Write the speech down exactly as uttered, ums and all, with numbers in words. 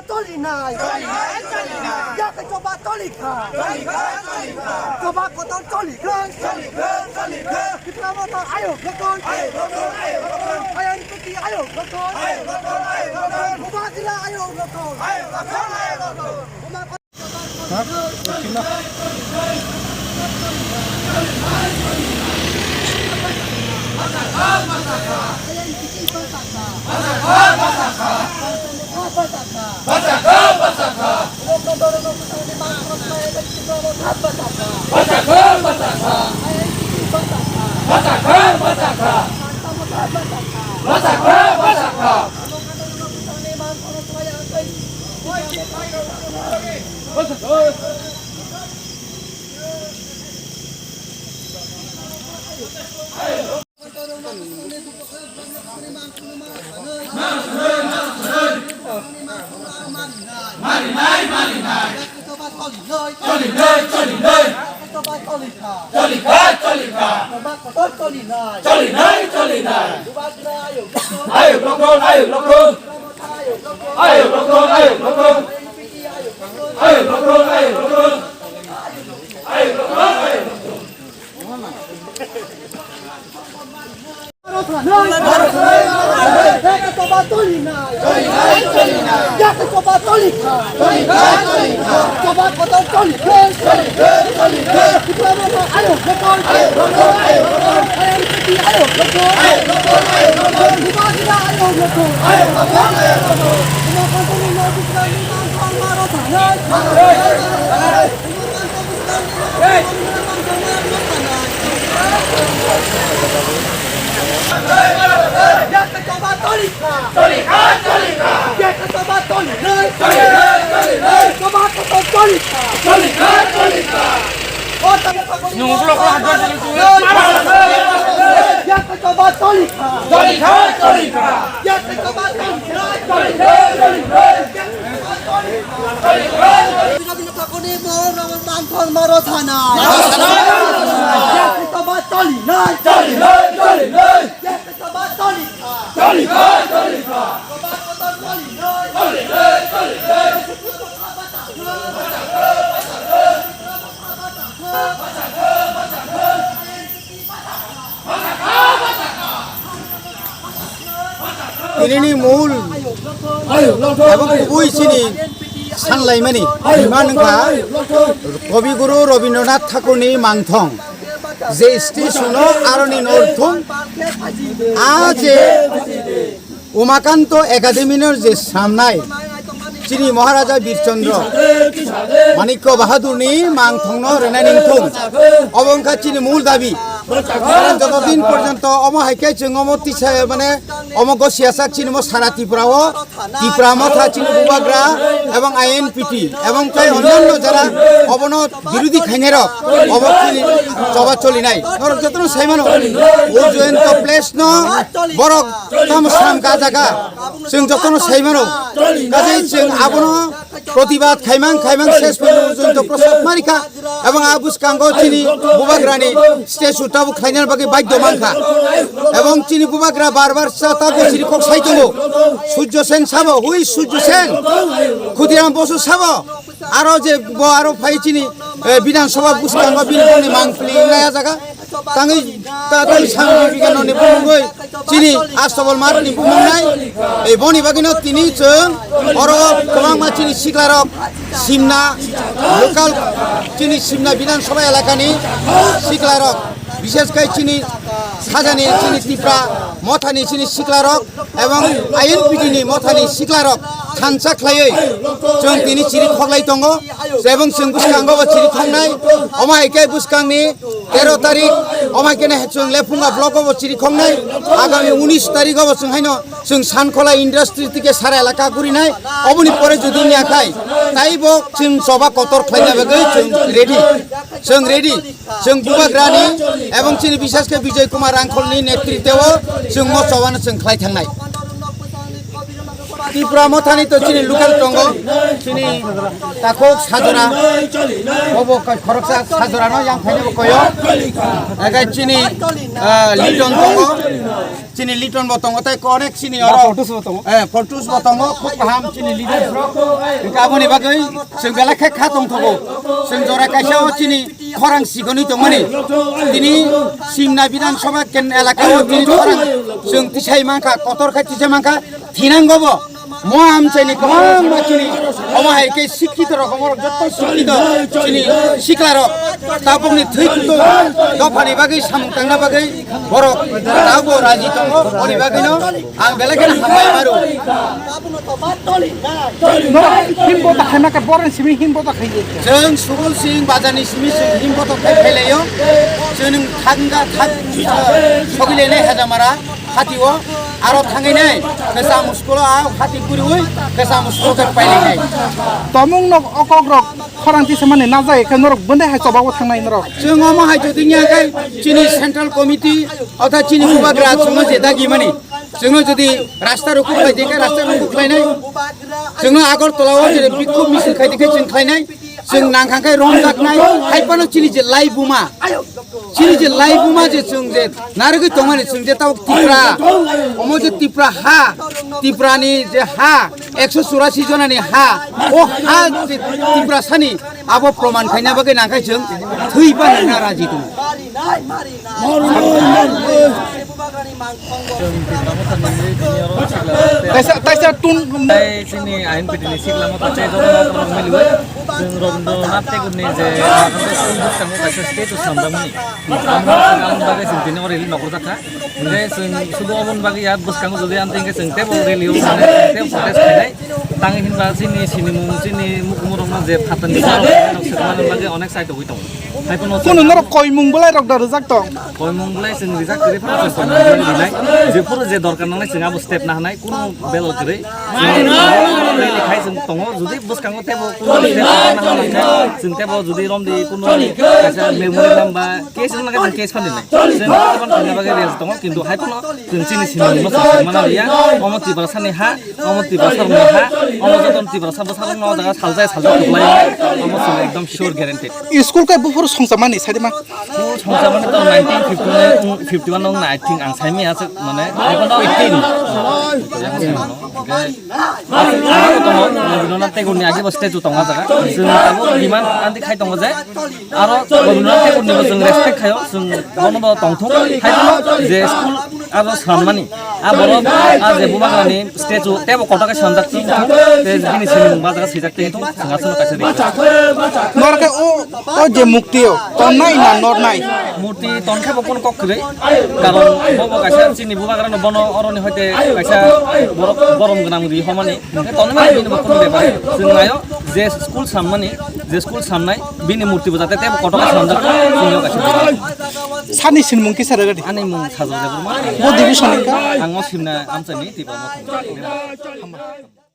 Cholinai. Cholinai, cholinai. Yakhe choba cholikha. Cholikha, cholikha. Choba kotor cholikha. Cholikha, cholikha. Tipra Motha ayok lokon. Ayok lokon, ayok lokon. I N P T ayok lokon. Ayok lokon, ayok lokon. Bubagra ayok lokon. Ayok lokon, ayok lokon. Ha? Cholinai, cholinai. Cholikha, cholikha. Cholinai, cholinai. Ayok lokon, ayok lokon. Ayok lokon, ayok lokon. Ayok lokon, ayok lokon. Ayok lokon, ayok lokon. Tinini mul ebong kubui chini sanlaimani hima wngkha Kabi Guru Rabindranath Thakurni mangthong je statue no aroni northung a je Umakanto Academy no je samnai chini Maharaja Birchandra Manikya Bahadurni mangthongno rwnai ningthung. Obo wngkha chini mul dabi. Karon joto din porjonto omo hai khe chwng omo tisa mane omo gosiyasak chini mo sara Tripura o Tipra Motha chini bubagra ebong I N P T ebong tei onnanno jara obono birodhi khainai rok obo chini choba cholinai norok jotono sai mano o Jayanta Place no borok tamo slam ka jaga chwng jotono sai mano kaje chwng abono protibad khaimang khaimang ses phaino o Jayanta Prasad marikha ebong a bwskango chini bubagrani statue tabuk khlaina bagwi baidhyo mankha ebong chini bubagra bar bar cha tabuk chini kok sai tongo Surjo Sen sabo hui Surjo Sen Khudiram Bosu sabo Aro je bo aro phai chini, eh, Bidhan Sabha bwskango bini boni mangpili naya jaga. Tangwi ta tei Swami Vivekananda ni bumungwi chini Astobol Math ni bumung nai. Eh, boni bagwino tini chwng oro kwbangma chini siklarok simna local chini simna Bidhan Sabha elakani siklarok bishesh kai chini sajani chini Tipra mothani chini siklarok ebong I N P T ni mothani siklarok thansa khlaiwi chwng tini chiri khoklai tongo, ebong chwng bwskango bo chiri khoknai, omo hai khe bwskangni tero tarik, omo hai khe chwng Lephunga block o bo chiri khoknai, agami unis tarik o bo chwng haino chwng Sankhola industry tike sara elaka gurinai, oboni pore jodi niya khai, taibo chwng choba kotor khlaina bagwi chwng ready, chwng ready. Chwng bubagrani ebong chini bishesh khe Bijoy Kumar Rangkholni netritweo chwng mo chobano chwng khlai thangnai. Tipra Mothani to chini local tongo, chini takhuk Sajora, bobo khoroksa Sajorano yang phainai bo koyo, ega chini ah, Liton tongo, chini Liton bo tongo, tei onek chini oro, Fortus bo tongo. Eh, Fortus bo tongo, khub kaham chini leaders rok, hinkhe aboni bagwi chwng belai khe kha tongthogo, chwng jora kaisa o chini khorang sigoni tongmani, tini Simna Bidhan Sabha ken elaka o tini khorang chwng tisai mankha, kotor khe tisai mankha, thinango bo. Mo amchaini kwbangma chini omo hai khe sikkito rok, omo rok joto sikkito chini sikla rok tabukni thwi kutung dophani bagwi samung tangna bagwi borok tabuk raji tongo, boni bagwino ang belai kheno hambai maro. Norok himbo ta khaima khe borok simi himbo ta khai. Chwng Subol Singh Bajarni simi chwng himbo ta khai phailaio. Chwng thangga thang sogilene hajamara. Hati o aro thangwi nai, kwcham school o a hati kuriwi kwcham school khe pailai nai. Tomung nok okok rok khorang tisa mani najai khe norok bwndai hai choba o thangnai norok. Chwng omo hai jodi nya khe chini central committee otha chini bubagra chwngno je dagi mani. Chwngno jodi rasta rukuk khlai di khe rasta rukuk khlai nai. Chwngno Agartala o je bikhuk misil khai di khe chwng khlai nai. Chwng nangkha khe romjaknai, hai phano chini je lai buma, chini je lai buma je chwng je narwgwi tongmani chwng je tabuk Tipra, omo je Tipra ha, Tiprani je ha, ekso churasi jonani ha, o ha je Tiprasani abo proman khaina bagwi nangkha chwng thwi ba nangna raji tongo. Taisa, taisa tun. Tei chini I N P T ni sikla motha tei joto motha rok miliwi. Chwng Rabindranath Tagore ni je bwskango kaisa statue swnamjakmani. Amo chwng aboni bagwi chwng tini o rally nogorjak kha. Hwnkhe chwng sudu aboni bagwi ya bwskango jodi amtwi hwnkhe chwng teibo rally o mane teibo protest khainai. Tangwi hinba chini sinimung chini mukumurokno je phatani borok swnamani bagwi onek side rwgwi tongo. Hai phano Kunu norok koimung belai rok da rwjak tong? Koimung belai chwng rijak kwrwi phano chwng koimung belai rinai. Jephuru je dorkar nangnai chwng abo step nahanai, kunu belai kwrwi. Chwng rally khai chwng tongo, jodi bwskango teibo kunu step nahanai khe chwng teibo jodi romdi kunu kaisa memorandum ba case wngna khe chwng case phan rinai. Chwng kisa ban khaina bagwi ready tongo, kintu hai phano chwng chini sinimungno chwng mana liya. Omo Tiprasani ha, omo Tiprasa rokni ha, omo joto Tiprasa bwsarokno o jaga saljai saljak kwplai, omo chwng ekdom sure guaranteed. School khe buphuru songchamani saidima? School songchamani to nineteen fifty-nine, fifty-one no I think ang saimaya se mane, ebo no eighteen. Abo tongo, Rabindranath Tagore ni agi bo statue tongo jaga. Chwng tabuk demand anti khai tongo je, aro Rabindranath Tagore ni bo chwng respect khaio, chwng bono bo tongthung. Hai phano je school aro swnamnani, a borok a je bubagrani statue teibo kotor khe swnamjak tongthung, tei bini sinimung ba jaga swijak tongthung, chwng aswkno kaisa ri. Norok khe o, o je mukti o tonnai na nornai? Murti tonkhe bo kono kok kwrwi, karon bo bo kaisa chini bubagrano bono oroni hoite kaisa borok borom gwnang ri homani. Tonwi mani bini bo kunu bepar. Chwng naio je school sammani, je school samnai, bini murti bo jate teibo kotor khe swnamjak, chwngno kaisa. Sani sinimung kisa rwgadi? Ani mung Sajak Debbarma. Bo division ni ka? Ang o Simna amchaini Tipra Motha.